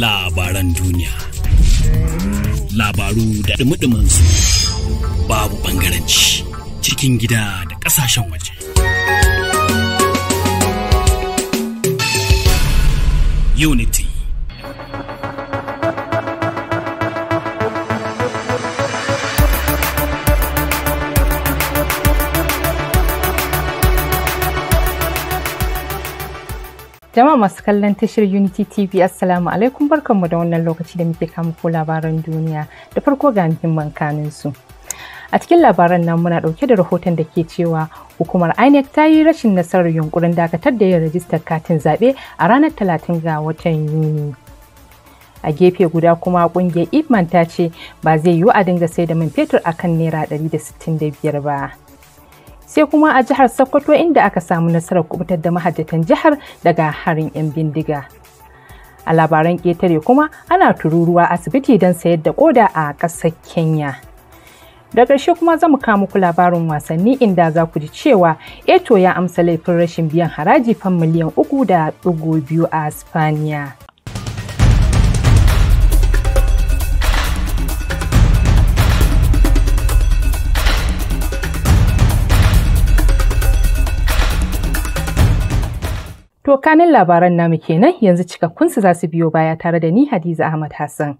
Labaran duniya. Labaru da ɗumi su, babu ɓangaranci, cikin gida da ƙasashen waje. Unity. Jama'a masu kallon tashar Unity TV, Assalamu alaikum, barkanmu da wannan lokaci da muke kama ko labaran duniya. Da farko ga muhimman kanin su. A cikin labaran nan muna dauke da rahoton da ke cewa hukumar INEC ta yi rashin nasarar yunkurin dakatar da yin rajistar katin zaɓe a ranar 30 ga watan Yuni. A gefe guda kuma, kungiyar Ipman ta ce ba zai yiwu a dinga sai da man fetur akan naira 165 ba. Sai kuma a jihar Sokoto, inda aka samu nasarar kubutar da mahajjatan jihar daga harin 'yan bindiga. A labaran ƙetare kuma, ana tururuwa asibiti don sayar da koda a ƙasar Kenya. Da ƙarshe kuma za mu kawo muku labarin wasanni, inda za ku ji cewa Eto'o ya amsa laifin rashin biyan haraji fan miliyan 3.2 a Spaniya. To, kanin labaran namu kenan, yanzu cikakkunsu za su biyo baya tare da ni, Hadiza Ahmad Hassan.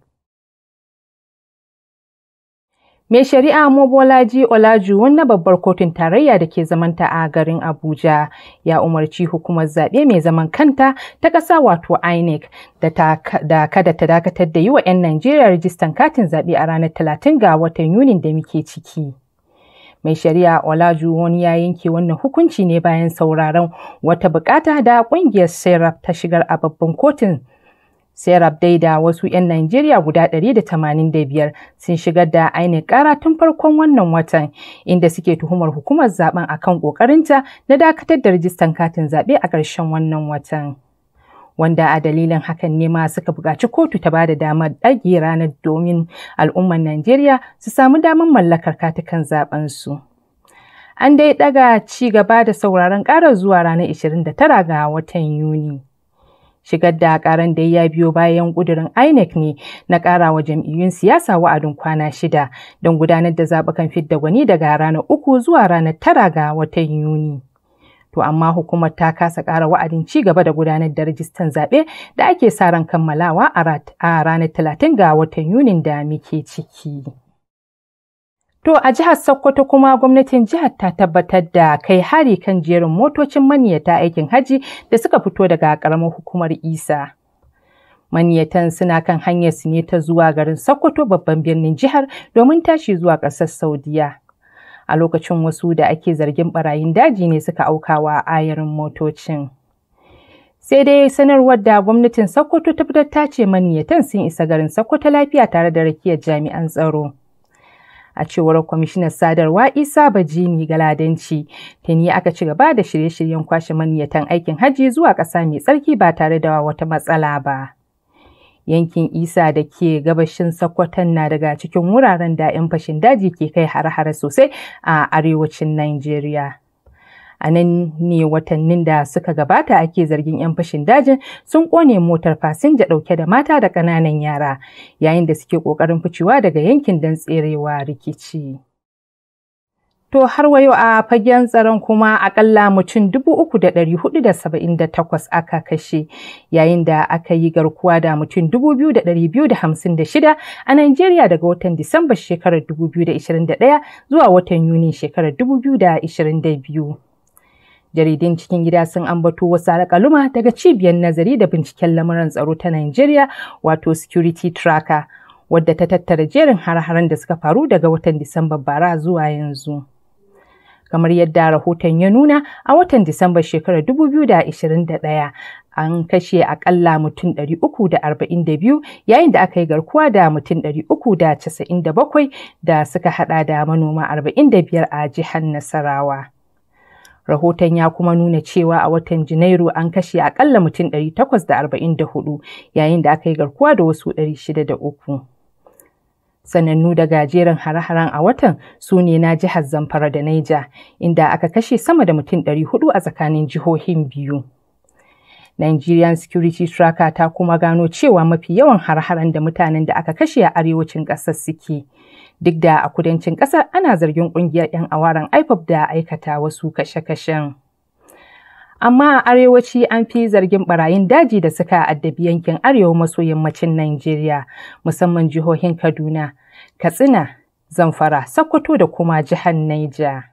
Mai shari'a Mobolaji Olajuwon na babbar kotun tarayya da ke zamanta a garin Abuja ya umarci hukumar zaɓe mai zaman kanta ta ƙasa, wato INEC, da kada ta dakatar da yi wa 'yan Najeriya rijistan katin zaɓe a ranar 30 ga watan Yunin da muke ciki. Mai shari'a Olajuwon ya yanke wannan hukunci ne bayan sauraron wata bukata da kungiyar SERAP ta shigar a babban kotun. SERAP dai da wasu 'yan Najeriya guda 185 sun shigar da INEC kara tun farkon wannan watan, inda suke tuhumar hukumar zaben akan kokarinta na dakatar da rijistan katin zaɓe a ƙarshen wannan watan. Wanda a dalilin hakan ne ma suka buƙaci kotu ta bada damar ɗage ranar domin al'ummar Najeriya su samu damar mallakar katukan zaben su. An dai ɗaga ci gaba da sauraron ƙarar zuwa ranar 29 ga watan Yuni. Shigar da ƙaran da ya biyo bayan ƙudurin INEC ne na ƙara wa jam'iyyun siyasa wa'adin kwana 6 don gudanar da zaɓukan fidda gwani daga ranar 3 zuwa ranar 9 ga watan Yuni. To amma hukumar ta kasa ƙara wa'adin ci gaba da gudanar da rajistan zaɓe da ake sa ran kammalawa a ranar 30 ga watan Yunin da muke ciki. To, a jihar Sokoto kuma, gwamnatin jihar ta tabbatar da kai hari kan jerin motocin maniyata aikin haji da suka fito daga ƙaramar hukumar Isa. Maniyatan suna kan hanyar su ne ta zuwa garin Sokoto, babban birnin jihar, domin tashi zuwa ƙasar Saudiya. A lokacin wasu da ake zargin barayin daji ne suka aukawa ayarin motocin. Sai dai sanarwar da gwamnatin Sokoto ta fitar ta ce maniyatan sun isa garin Sokoto lafiya tare da rakiyar jami'an tsaro. A cewar kwamishinan sadarwa Isa Bajini Galadanci, tuni aka ci gaba da shirye-shiryen kwashe maniyatan aikin hajji zuwa ƙasa mai tsarki ba tare da wata matsala ba. Yankin Isa da ke gabashin Sokoton na daga cikin wuraren da 'yan fashin daji ke kai hare-hare sosai a arewacin Najeriya. A nan ne watannin da suka gabata ake zargin 'yan fashin dajin sun kone motar fasinja ɗauke da mata da ƙananan yara yayin da suke ƙoƙarin ficewa daga yankin don tserewa rikici. To, har wa yau a fagen tsaron kuma, akalla mutum 3,478 aka kashe yayin da aka yi garkuwa da mutum 2,256 a Najeriya daga watan Disamba shekarar 2021 zuwa watan Yuni shekarar 2022. Jaridun cikin gida sun ambato wasu alƙaluma daga cibiyar nazari da binciken lamuran tsaro ta Najeriya, wato Security Tracker, wadda ta tattara jerin har-haren da suka faru daga watan Disamba bara zuwa yanzu. Kamar yadda rahoton ya nuna, a watan Disamba shekarar 2021 an kashe akalla mutum 342 yayin da aka yi garkuwa da mutum 397 da suka hada da manoma 45 a jihar Nasarawa. Rahoton ya kuma nuna cewa a watan Janairu an kashe akalla mutum 844 yayin da aka yi garkuwa da wasu 603. Sanannu daga jerin hare-haren a watan su ne na jihar Zamfara da Naija, inda aka kashe sama da mutum 400 a tsakanin jihohin biyu. Nigerian Security Tracker ta kuma gano cewa mafi yawan har-haren da mutanen da aka kashe a arewacin ƙasar suke. Duk da a kudancin ƙasar ana zargin ƙungiyar 'yan awaren IPOB da aikata wasu kashe-kashen. Amma a arewaci an fi zargin barayin daji da suka addabi yankin arewa maso yammacin Najeriya, musamman jihohin Kaduna, Katsina, Zamfara, Sokoto da kuma jihar Niger.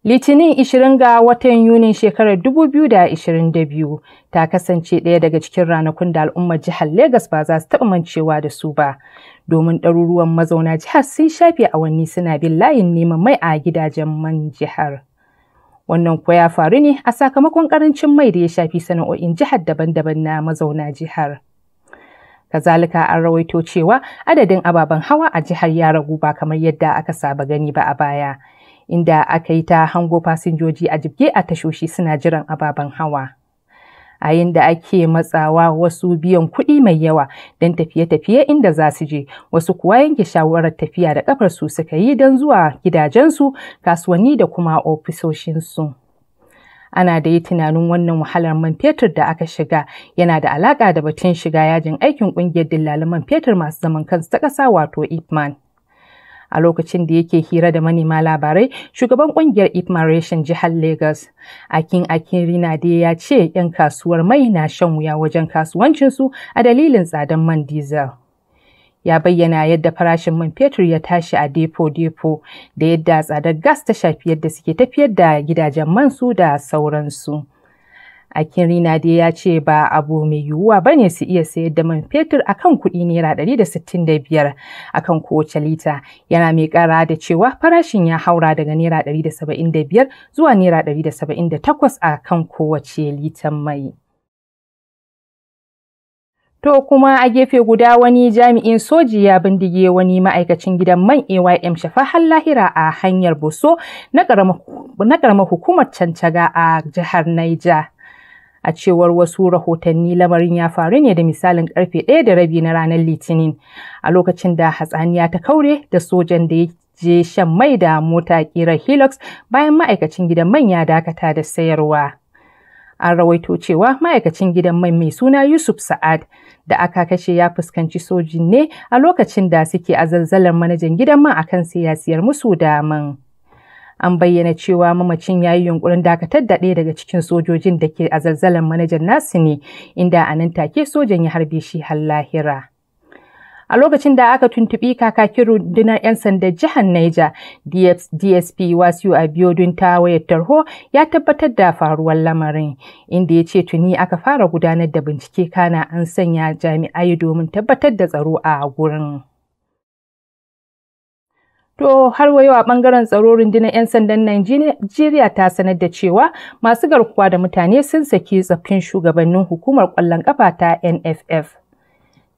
Litinin 20 ga watan Yunin shekarar 2022 ta kasance ɗaya daga cikin ranakun da al'ummar jihar Legas ba za su taɓa mancewa da su ba, domin ɗaruruwan mazauna jihar sun shafe awanni suna bin layin neman mai a gidajen man jihar. Wannan kuwa ya faru ne a sakamakon ƙarancin mai da ya shafi sana'o'in jihar daban-daban na mazauna jihar. Kazalika an rawaito cewa adadin ababen hawa a jihar ya ragu ba kamar yadda aka saba gani ba a baya, inda aka yi ta hango fasinjoji a jibge a tashoshi suna jiran ababen hawa. A yayin da ake matsawa wasu biyan kuɗi mai yawa don tafiye-tafiye inda za su je, wasu kuwa yanke shawarar tafiya da ƙafarsu suka yi don zuwa gidajensu, kasuwanni da kuma ofisoshinsu. Ana da yi tunanin wannan wahalar man fetur da aka shiga yana da alaƙa da batun shiga yajin aikin ƙungiyar dillalan man fetur masu zaman kansu ta ƙasa wato IPMAN. A lokacin da yake hira da manema labarai, shugaban kungiyar IPMAN reshen jihar Lagos, Akin Akinrinade, ya ce 'yan kasuwar mai na shan wuya wajen kasuwancinsu a dalilin tsadan man diesel. Ya bayyana yadda farashin man fetur ya tashi a depo-depo da yadda tsadar gas ta shafi yadda suke tafiyar da gidajen man su da sauransu. Akinrinade ya ce ba abu mai yiwuwa ba ne su iya sayar da man fetur a kan kuɗi ₦165 a kan kowace lita. Yana mai ƙara da cewa farashin ya haura daga ₦175 zuwa ₦178 a kan kowace litan mai. To kuma a gefe guda, wani jami'in soji ya bindige wani ma'aikacin gidan man AYM Shafa har lahira a hanyar Boso na ƙaramar hukumar Chanchaga a jihar Niger. A cewar wasu rahotanni, lamarin ya faru ne da misalin karfe 1:30 na ranar Litinin, a lokacin da hatsaniya ta kaure da sojan da ya je shan mai da mota ƙirar Hilux bayan ma'aikacin gidan man ya dakata da sayarwa. An rawaito cewa ma'aikacin gidan mai mai suna Yusuf Sa'ad da aka kashe ya fuskanci sojin ne a lokacin da suke azalzalar manajan gidan man akan sai ya siyar musu da man. An bayyana cewa mamacin ya yi yunkurin dakatar da ɗaya daga cikin sojojin da ke azalzalar manajan nasu ne, inda a nan take sojan ya harbe shi har lahira. A lokacin da aka tuntuɓi kakakin rundunar 'yan sandan jihar Niger, DSP Wasiu Abiodun, ta wayar tarho, ya tabbatar da faruwar lamarin, inda ya ce tuni aka fara gudanar da bincike, kana an sanya jami'ai domin tabbatar da tsaro a gurin. To har wa yau a bangaren tsaro, rundunar 'yan sandan Najeriya ta sanar da cewa masu garkuwa da mutane sun saki tsaffin shugabannin hukumar ƙwallon ƙafa ta NFF.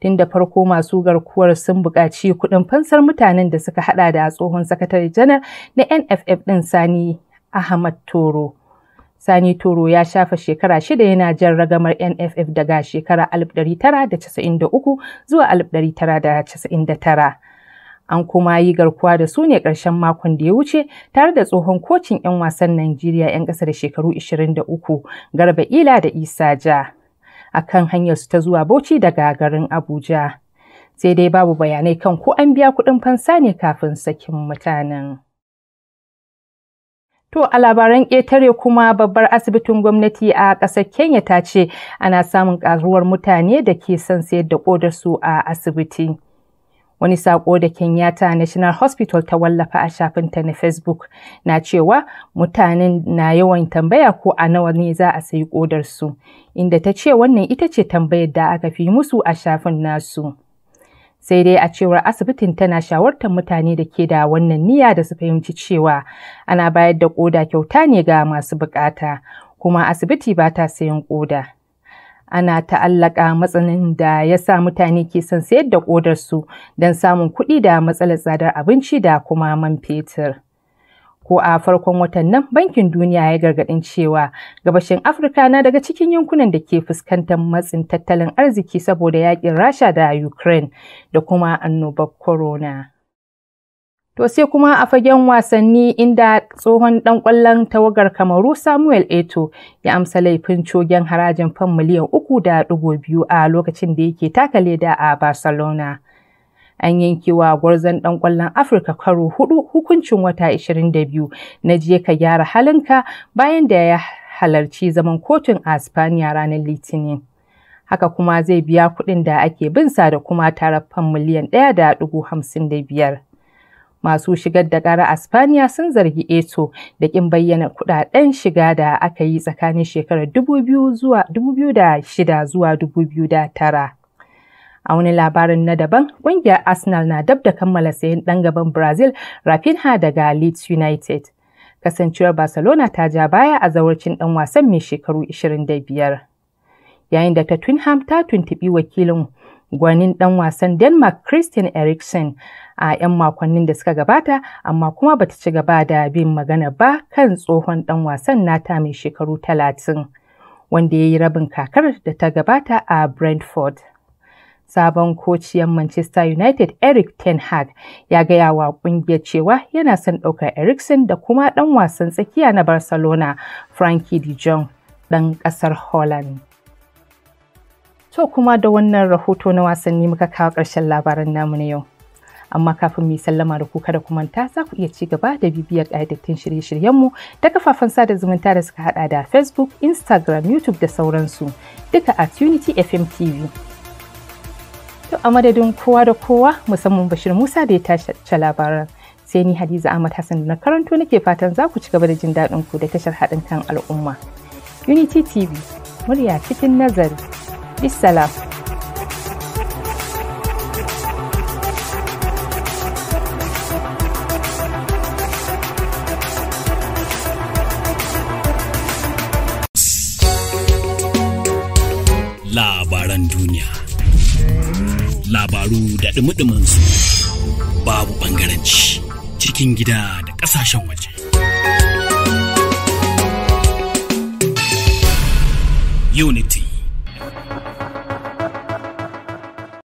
Tun da farko masu garkuwar sun buƙaci kuɗin fansar mutanen da suka hada da tsohon sakatare janar na NFF ɗin, Sani Ahmad Toro. Sani Toro ya shafa shekara 6 yana jan ragamar NFF daga shekara 1993 zuwa 1999. An kuma yi garkuwa da su ne ƙarshen makon da ya wuce tare da tsohon kocin 'yan wasan Najeriya 'yan ƙasa da shekaru 23, Garba Ila da Isa Ja, a kan hanyarsu ta zuwa Bauchi daga garin Abuja. Sai dai babu bayanai kan ko an biya kuɗin fansa ne kafin sakin mutanen. To a labaran ƙetare kuma, babbar asibitin gwamnati a ƙasar Kenya ta ce ana samun ƙaruwar mutane da ke son sayar da ƙodarsu a asibiti. Wani sako da Kenyatta National Hospital ta wallafa a shafinta na Facebook na cewa mutanen na yawan tambaya ko a nawa ne za a sayi ƙodarsu, inda ta ce wannan ita ce tambayar da aka fi musu a shafin nasu. Sai dai a cewar asibitin, tana shawartar mutane da ke da wannan niyya da su fahimci cewa ana bayar da koda kyauta ne ga masu bukata, kuma asibiti ba ta sayan koda. Ana ta'allaka matsanin da ya sa mutane ke son sayar da kodarsu don samun kuɗi da matsalar tsadar abinci da kuma man fetur. Ko a farkon watan nan, Bankin Duniya ya gargaɗin cewa gabashin Afirka na daga cikin yankunan da ke fuskantar matsin tattalin arziki saboda yakin Rasha da Ukraine da kuma annobar corona. To sai kuma a fagen wasanni, inda tsohon ɗan ƙwallon tawagar Kamaru Samuel Eto'o ya amsa laifin cogen harajin fam miliyan 3.2 a lokacin da yake taka leda a Barcelona. An yankewa gwarzon ɗan ƙwallon Afirka karo hudu hukuncin wata 22 na je ka gyara halinka bayan da ya halarci zaman kotun a Spaniya ranar Litinin. Haka kuma zai biya kuɗin da ake binsa da kuma tarar fam miliyan 1.55. Masu shigar da ƙara a Spaniya sun zargi Eto'o da ƙin bayyana kuɗaɗen shiga da aka yi tsakanin shekarar 2006 zuwa 2009. A wani labarin na daban, ƙungiyar Arsenal na dab da kammala sayen ɗan gaban Brazil Raphinha daga Leeds United. Kasancewar Barcelona ta ja baya a zawarcin ɗan wasan mai shekaru 25. Yayin da Tottenham ta tuntuɓi wakilin gwanin ɗan wasan Denmark Christian Eriksen a 'yan makonnin da suka gabata, amma kuma bata ci gaba da bin magana ba kan tsohon ɗan wasan nata mai shekaru 30, wanda ya yi rabin kakar da ta gabata a Brentford. Sabon kociyan Manchester United Erik ten Hag ya gaya wa kungiyar cewa yana son ɗaukar Eriksen da kuma ɗan wasan tsakiya na Barcelona Frankie de Jong ɗan ƙasar Holland. To kuma da wannan rahoto na wasanni muka kawo ƙarshen labaran namu na yau. Amma kafin mu sallama da ku, kada ku manta za ku iya ci gaba da bibiyar ƙayyadattun shirye-shiryenmu ta kafafen sada zumunta da suka hada da Facebook, Instagram, YouTube da sauransu, duka at Unity FM TV. To a madadin kowa da kowa, musamman Bashir Musa da ya tashi labaran, sai ni Hadiza Ahmad Hassan da na karanto, nake fatan za ku ci gaba da jin daɗin ku da tashar haɗin kan al'umma. Unity TV, murya cikin nazari. Bissalam. Labaran duniya. Labaru da ɗumi su, babu ɓangaranci, cikin gida da ƙasashen waje. Unity.